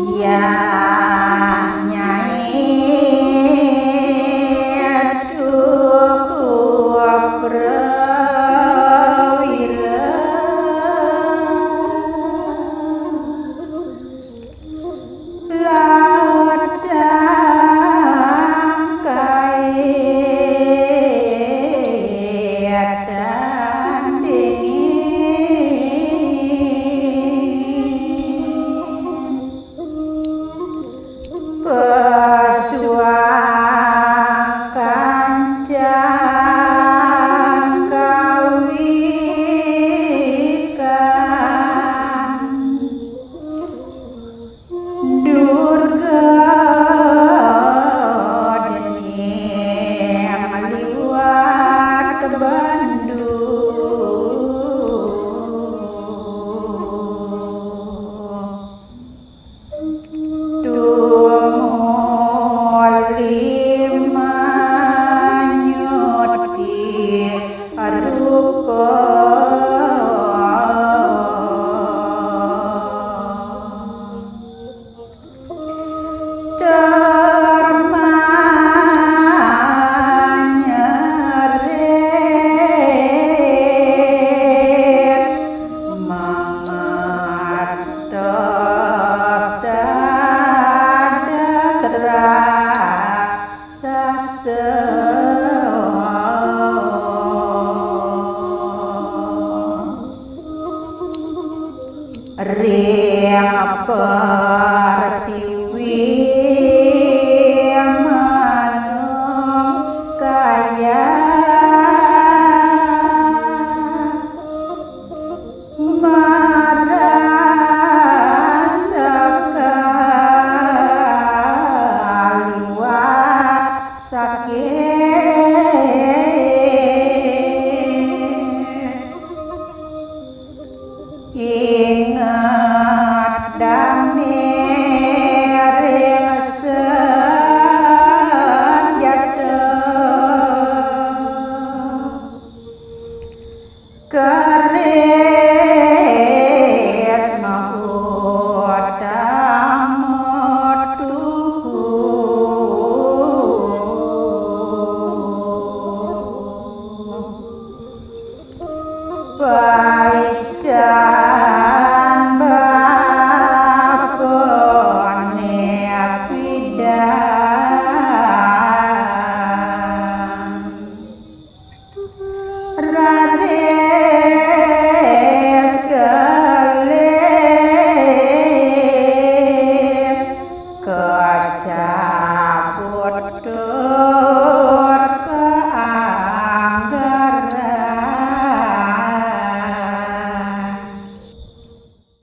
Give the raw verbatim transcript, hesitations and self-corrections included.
Yah nyai dukuh prawira, laut tangkai tandingi. Pesuang kancang kawikan, Durga dening liwat bandu. Tumuli manyuti rupa. Tur manyerit mangertos dados raksasa. Ring pertiwi manungkaya, marasa kaliwat sakit. Inget dane ring sanjata, keris mahutama tuhu. Paica